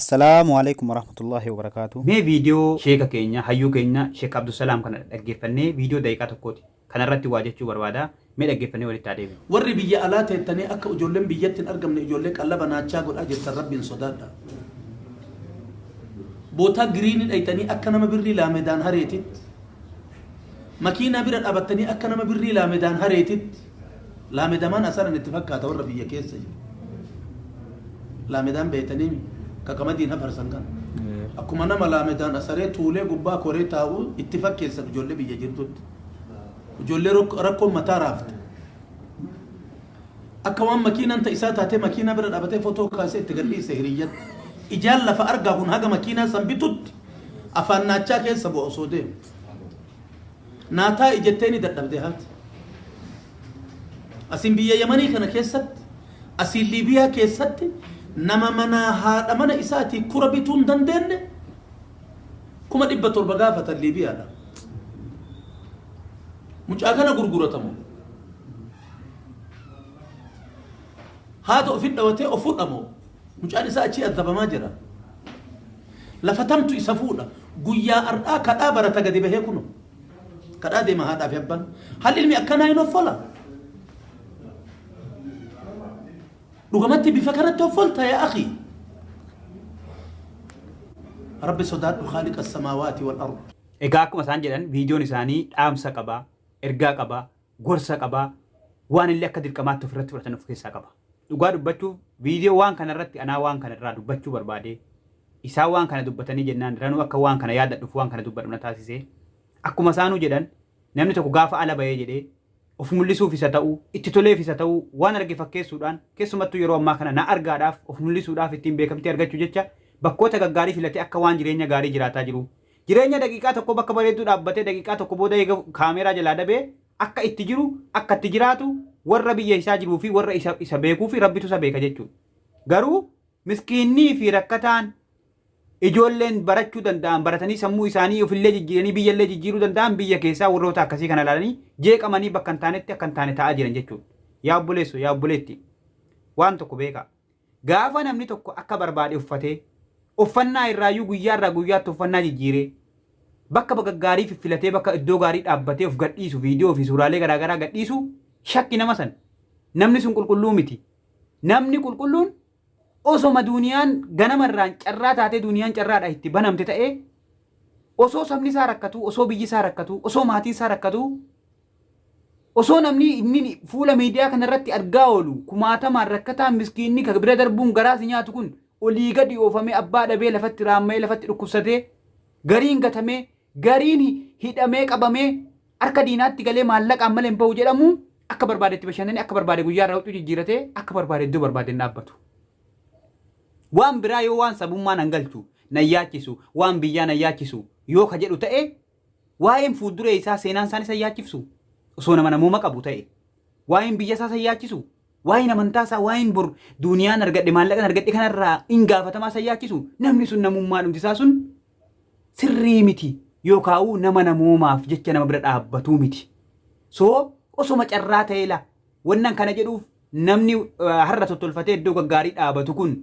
Assalaamu Aleykum Warahmatullaahi Wabarakaatuh. Mee viidiyoo sheeka keenya hayyuu keenya sheek Abdusalaam kana dhaggeeffannee viidiyoo daqiiqaa tokkooti. Kanarratti waa jechuu barbaada. Mee dhaggeeffannee walitti haa deebinu. Warri biyya alaa teettanii akka ijoolleen biyyatti hin argamne ijoollee qallaba naachaa godhaa jirtan Rabbiin sodaadhaa. Bootaa giriinii dhayxanii akka nama birrii laamedaan hareetitti. Makiinaa bira dhaabattanii akka nama birrii laamedaan hareetitti. Laamedamaan asaran itti fakkaata warra biyya keessa jiru. Laamedaan beeytaniimi ka qamadiin hafarsan kana. Akkuma nama laamedaan asaree tuulee gubbaa koree taa'u itti fakkeessan ijoollee biyya jirtutti. Ijoollee rakkoon mataa raafte. Akka waan makiinaan ta isaa taatee makiinaa bira dhaabatee fotoo kaasee itti gadhiise hiriyyatti. Ijaan lafa argaa kun haga makiinaa san bitutti afaan naachaa keessa bu'a osoo deemu. Naa taa'i jettee ni dadhabde haati. Asiin biyya Yamanii kana keessatti, asiin Liibiyaa keessatti nama manaa haadha mana isaatii kura bituu hin dandeenne 700,000 gaafatan Liibiyaadha. Mucaa kana gurguratamu. Haata ofi dhawatee of fudhamu. Mucaan isaa achii azabamaa jira. Lafa tamtu isa fuudha. Guyyaa har'aa kadhaa barata gadi bahee kuno. Kadhaa deema haadhaa fi abbaan. Hal ilmi akkanaa hin offola? Dhugamatti bifa kanatti offolta yaa akhi. Rabbi sodaadhu khaaliqa samaawaati wal ard. Egaa akkuma isaan jedhan viidiyoon isaanii dhaamsa qaba, ergaa qaba, gorsa qaba, waan illee akka dirqamaatti ofirratti fudhatan of keessaa qaba. Dhugaa dubbachuuf viidiyoo waan kana irratti anaa waan kana irraa dubbachuu barbaade isaan waan kana dubbatanii jennaan ranuu akka waan kana yaadadhuuf waan kana dubbadhu na taasise. Akkuma isaanuu jedhan namni tokko gaafa ala bahee jedhee of mul'isuuf isa ta'uu, itti toleef isa ta'uu, waan arge fakkeessuudhaan keessumattuu yeroo ammaa kana na argaadhaaf of mul'isuudhaaf ittiin beekamtii argachuu jecha bakkoota gaggaarii filatee akka waan jireenya gaarii jiraataa jiru Jireenya daqiiqaa tokkoo bakka bareedduu dhaabbatee daqiiqaa tokko booda eega kaameeraa jalaa dabee akka itti jiru, akka itti jiraatu warra biyya isaa jiruu fi warra isa, isa beekuu fi Rabbitu isa beeka jechuudha. Garuu miskiinnii fi rakkataan ijoolleen barachuu danda'an baratanii sammuu isaanii ofillee jijjiiranii biyyallee jijjiiruu danda'an biyya keessaa warroota akkasii kana ilaalanii jeeqamanii bakka hin taanetti akka hin taane ta'aa jiran jechuudha. Yaa obboleesso, yaa obboleetti waan tokko beekaa. Gaafa namni tokko akka barbaade uffatee, uffannaa irraayyuu guyyaa irraa guyyaatti uffannaa jijjiiree, bakka gaggaarii fiffilatee bakka iddoo gaarii dhaabbatee of gadhiisu, viidiyoo fi suuraalee garaa garaa gadhiisu shakki nama san. Namni sun qulqulluu miti. Namni qulqulluun osoma duuniyaan ganama irraan carraa taatee duuniyaan carraadha itti banamte ta'ee osoo sabni isaa rakkatuu, osoo biyyi isaa rakkatuu, osoo maatiin isaa rakkatuu Osoo namni inni fuula miidiyaa kana irratti argaa oolu kumaatamaan rakkataan miskiinni ka bira darbuun garaa si nyaatu kun olii gadi oofamee abbaa dhabee lafatti raamma'ee lafatti dhukkubsatee gariin gatamee gariin hidhamee qabamee harka diinaatti galee maallaqaan malee hin bahu jedhamu akka barbaade itti bashannanee akka barbaade guyyaa irraa huccuu jijjiiratee akka barbaade iddoo barbaade hin dhaabbatu. Waan biraa yoo waan sabummaa nan galchu nan yaachisu waan biyyaa nan yaachisu yoo ka jedhu ta'e Waa'een fuulduree isaa seenaan isaan isa yaachifsu? Osoo nama namooma qabu ta'e. Waa'een biyya isaa isa yaachisu? Waa'een amantaa isaa, waa'een bor duuniyaan argadhe maallaqan argadhe kanarraa in gaafatamaa isa yaachisu? Namni sun namummaadhumti isaa sun sirrii miti yookaa'uu nama namoomaaf jecha nama bira dhaabbatuu miti. So osoma carraa ta'ee la wannan kana jedhuuf namni har'a tottolfatee iddoo gaggaarii dhaabatu kun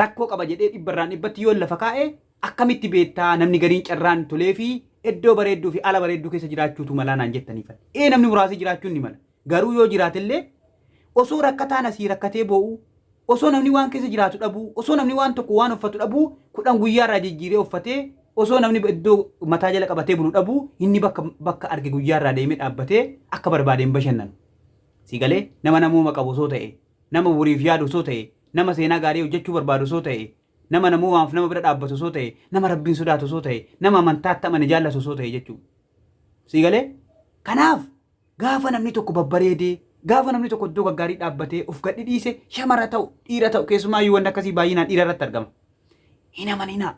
rakkoo qaba jedhee dhibbarraan dhibbatti yoon lafa kaa'e akkamitti beektaa namni gariin carraan toleefi iddoo bareedduu fi ala bareedduu keessa jiraachuutu malaa naan jettaniifan. Ee namni muraasni jiraachuun ni mala. Garuu yoo jiraatellee osoo rakkataan asii rakkatee boo'uu osoo namni waan keessa jiraatu dhabuu osoo namni waan tokko waan uffatu dhabuu kudhan guyyaarraa jijjiiree uffatee osoo namni iddoo mataa jala qabatee bulu dhabuu inni bakka bakka arge guyyaarraa deemee dhaabbatee akka barbaade hin bashannanu. Si galee nama namooma qabu osoo ta'e Nama boriif yaadu osoo ta'e, nama seenaa gaarii hojjechuu barbaadu osoo ta'e, nama namoomaaf nama bira dhaabbatu osoo ta'e, nama Rabbiin sodaatu osoo ta'e, nama amantaatti amane jaallatu osoo ta'e jechuudha. Sii galee? Kanaaf gaafa namni tokko babbareedee, gaafa namni tokko iddoo gaggaarii dhaabbatee of gadhi dhiise shamara ta'u, dhiira ta'u keessumaayyuu wanni akkasii baay'inaan dhiira irratti argama. Hin amaninaa.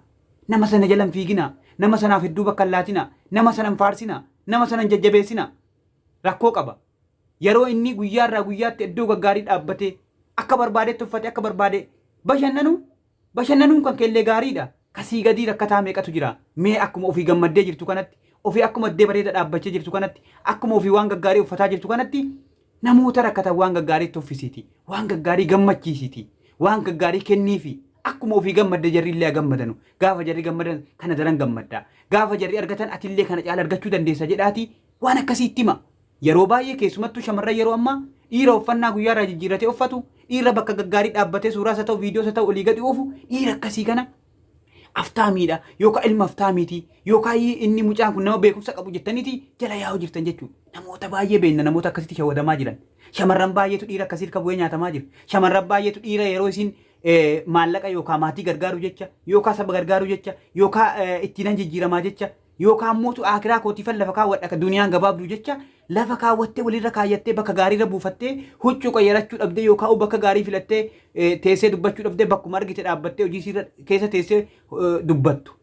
Nama sana jala hin fiiginaa. Nama sanaaf hedduu bakka hin laatinaa. Nama sana hin faarsinaa. Nama sana hin jajjabeessinaa. Rakkoo qaba. Yeroo inni guyyaa irraa guyyaatti iddoo gaggaarii dhaabbatee akka barbaadetti uffate akka barbaade bashannanu bashannanuun kan keellee gaariidha. Kasii gadii rakkataa meeqatu jira. Mee akkuma ofii gammaddee jirtu kanatti ofii akkuma iddee bareeda dhaabbachee jirtu kanatti akkuma ofii waan gaggaarii uffataa jirtu kanatti namoota rakkatan waan gaggaariitti uffisiiti. Waan gaggaarii gammachiisiiti. Waan gaggaarii kenniifi. Akkuma ofii gammadde jarri illee gammadanu. Gaafa jarri gammadan kana daran gammadda. Gaafa jarri argatan atillee kana caala argachuu dandeessa jedhaati waan akkasii itti hima. Yeroo baay'ee keessumattuu shamarran yeroo ammaa dhiira uffannaa guyyaarraa jijjiirratee uffatu, dhiira bakka gaggaarii dhaabbatee suuraas haa ta'u viidiyoos haa ta'u olii gadi oofu, dhiira akkasii kana aftaamiidha yookaan ilma aftaamiiti yookaan inni mucaan kun nama beekumsa qabu jettaniiti jala yaa'u jirtan jechuudha. Namoota baay'ee beekna namoota akkasitti shawwadamaa jiran. Shamarran baay'eetu dhiira akkasii harka bu'ee nyaatamaa jira. Shamarran baay'eetu dhiira yeroo isin maallaqa yookaan maatii gargaaru jecha yookaan saba gargaaru jecha yookaan ittiin jijjiiramaa jecha yookaan mootu aakiraa kootiifan lafa kaawwadha ka duniyaan gabaabduu jecha lafa kaawwattee walirra kaayyattee bakka gaariirra buufattee huccuu qayyarachuu dhabdee yookaan bakka gaarii filattee teessee dubbachuu dhabdee bakkuma argite dhaabbattee hojii isiirra keessa teessee dubbattu.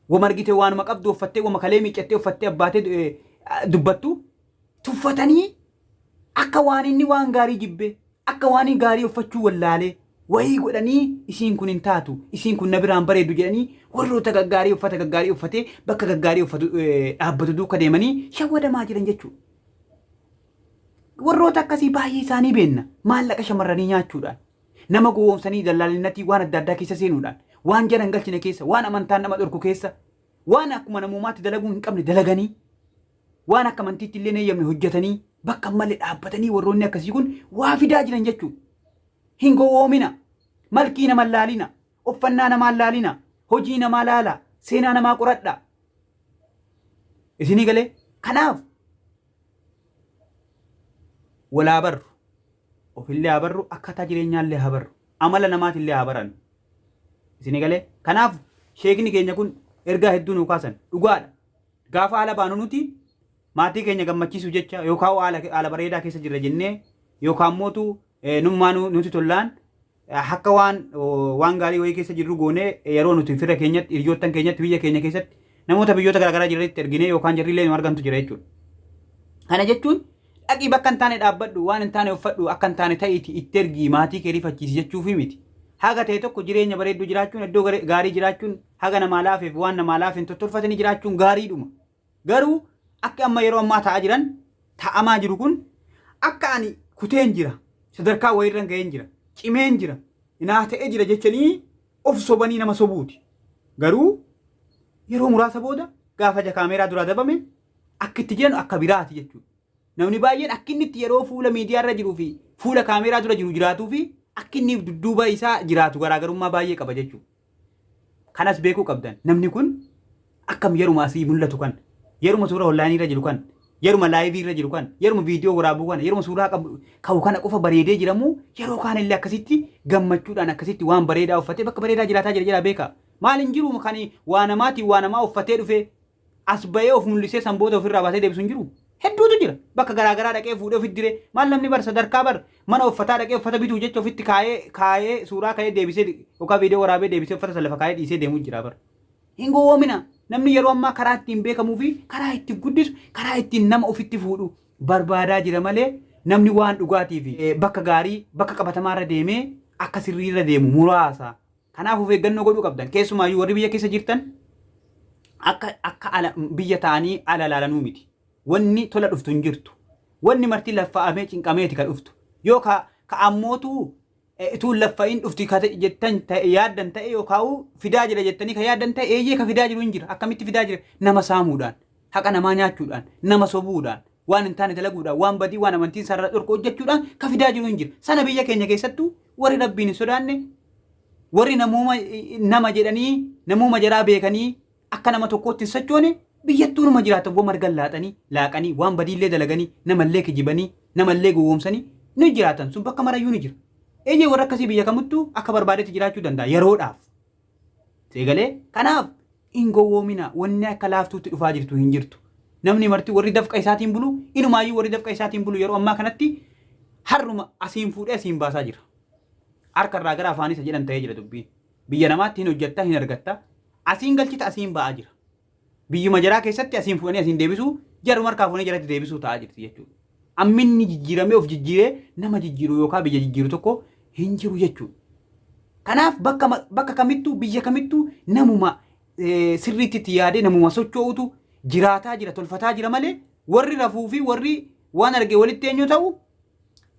Wama argite waanuma qabdu uffattee wama kalee miiccattee uffattee abbaatee dubbattu tuffatanii akka waan inni waan gaarii jibbee akka waan inni gaarii uffachuu wallaalee wayii godhanii isiin kun hin taatu isiin kun na biraan bareedu jedhanii warroota gaggaarii uffata gaggaarii uffatee bakka gaggaarii uffatu dhaabbatu duuka deemanii shawwadamaa jiran jechuudha. Warroota akkasii baay'ee isaanii beenna maallaqa shamarranii nyaachuudhaan nama gowwoomsanii dallaalinnatii waan adda addaa keessa seenuudhaan waan jara hin galchine keessa waan amantaan nama dhorku keessa waan akkuma namummaatti dalaguu hin qabne dalaganii waan akka amantiitti illee hin eeyyamne hojjetanii bakka malee dhaabbatanii warroonni akkasii kun waa fidaa jiran jechuudha. Hin gowwoomina. Malkii nama laalina. Uffannaa namaa laalina. Hojii namaa laala. Seenaa namaa qoradha. Isinii galee kanaaf walaa barru. Ofillee haa barru akkaataa jireenyaallee haa barru. Amala namaatillee haa barannu. Isinii galee kanaaf sheekni keenya kun ergaa hedduu nuu kaasan dhugaadha. Gaafa ala baanu nuti maatii keenya gammachiisuuf jecha yookaan haala bareedaa keessa jirra jennee yookaan mootu nummaa nuti tollaan akka waan gaarii wayii keessa jirru goonee yeroo nuti fira keenyatti hiriyoottan keenyatti biyya keenya keessatti namoota biyyoota garaagaraa jiranitti erginee yookaan jarrillee nu argantu jira jechuudha. Kana jechuun dhaqii bakka hin taane dhaabbadhu waan hin taane uffadhu akka hin taane ta'iiti itti ergii maatii kee rifachiisi jechuufi miti. Haga ta'e tokko jireenya bareedduu jiraachuun iddoo gaarii jiraachuun haga namaa laafeef waan namaa laafeen tottolfatanii jiraachuun gaariidhuma. Garuu akka amma yeroo ammaa ta'aa jiran ta'amaa jiru kun akka ani kuteen jira sadarkaa wayiirran ga'een jira cimeen jira naa ta'ee jira jechanii of sobanii nama sobuuti. Garuu yeroo muraasa booda gaafa ija kaameeraa duraa dabame akka itti jiran akka biraati jechuudha. Namni baay'een akka inni itti yeroo fuula miidiyaa irra jiruu fi fuula kaameeraa dura jiru jiraatuu fi akka inni dudduuba isaa jiraatu garaagarummaa baay'ee qaba jechuudha. Kanas beekuu qabdan. Namni kun akkam yeruma asii mul'atu kan yeruma suura onlaayinii irra jiru kan yeruma laayivii irra jiru kan yeruma viidiyoo waraabuu kana yeruma suuraa qabu ka'u kana qofa bareedee jiramu yeroo kaan illee akkasitti gammachuudhaan akkasitti waan bareedaa uffatee bakka bareedaa jiraataa jira jedhaa beekaa. Maal hin jiru kan waa namaatiin waa namaa uffatee dhufee as ba'ee of mul'isee san booda ofirraa baasee deebisu hin jiru. Hedduutu jira. Bakka garaa garaa dhaqee fuudhee ofitti diree. Maal namni bar sadarkaa bar mana uffataa dhaqee uffata bituu jecha ofitti kaayee kaayee suuraa ka'ee deebisee yookaan viidiyoo waraabee deebisee uffata san lafa kaayee dhiisee deemuu jira bar. Hin gowwoomina. Namni yeroo ammaa karaa ittiin beekamuu fi karaa ittiin guddisu karaa ittiin nama ofitti fuudhu barbaadaa jira malee namni waan dhugaatii fi bakka gaarii bakka qabatamaa irra deemee akka sirrii irra deemu muraasa. Kanaaf of eeggannoo godhuu qabdan. Keessumaayyuu warri biyya keessa jirtan akka ala biyya ta'anii ala ilaalanuu miti. Wanni tola dhuftu hin jirtu. Wanni marti laffa'amee cinqameeti ka dhuftu. Yoo ka ammootu utuu hin laffa'iin dhufti ka jettan ta'e yaaddan ta'e yookaan fidaa jira jettanii ka yaaddan ta'e eeyyee ka fidaa jiru hin jira. Akkamitti fidaa jira? Nama saamuudhaan, haqa namaa nyaachuudhaan, nama sobuudhaan, waan hin taane dalaguudhaan, waan badii waan amantiin sarara dhorku hojjechuudhaan ka fidaa jiru hin jira. Sana biyya keenya keessattuu warri Rabbiin hin sodaanne warri namooma nama jedhanii namooma jaraa beekanii akka nama tokkootti hin sochoone biyyattuu numa jiraatan wama argan laaxanii laaqanii waan badiillee dalaganii namallee kijibanii namallee gowwoomsanii ni jiraatan sun bakka marayyuu ni jira. Eeyyee warra akkasii biyya kamittuu akka barbaadetti jiraachuu danda'a yeroodhaaf. Seegalee kanaaf hin gowwoomina wanni akka laaftuutti dhufaa jirtu hin jirtu. Namni marti warri dafqa isaatiin bulu inumaayyuu warri dafqa isaatiin bulu yeroo ammaa kanatti har'uma asiin fuudhee asiin baasaa jira. Harka irraa gara afaanii isa jedhan ta'ee jira dubbiin. Biyya namaatti hin hojjetta hin argatta. Asiin galchita asiin ba'aa jira. Biyyuma jaraa keessatti asiin fuudhanii asiin deebisuu jaruma harkaa fuudhanii jaratti deebisuu ta'aa jirti jechuudha. Amminni jijjiiramee of jijjiiree nama jijjiiru yookaan biyya jijjiiru tokko hin jiru jechuudha. Kanaaf bakka kamittuu biyya kamittuu namuma sirriitti itti yaadee namuma socho'utu jiraataa jira tolfataa jira malee warri rafuu fi warri waan arge walitti eenyu ta'u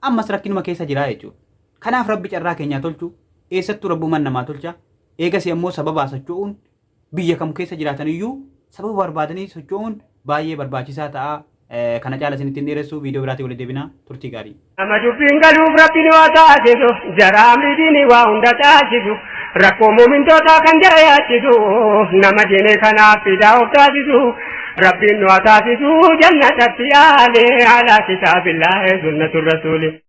ammas rakkinuma keessa jira jechuudha. Kanaaf Rabbi carraa keenyaa tolchu. Eessattuu Rabbumaan namaa tolcha. Eegasii ammoo sababaa socho'uun biyya kam keessa jiraatan iyyuu sababa barbaadanii socho'uun baay'ee barbaachisaa ta'a. Kana caala isinitti hin dheeressu, viidiyoo biraatiin walitti deebina, turtii gaarii. Nama dubbiin galuuf Rabbiin waa taasisu, jara amridiin waa hunda taasisu, rakkoo muumintootaa kan jara yaachisu, nama diinee kanaaf fidaa of taasisu, Rabbiin nu haa taasisu jannatatti yaale, alaa kitaabillaahi sunnatu rasuuli.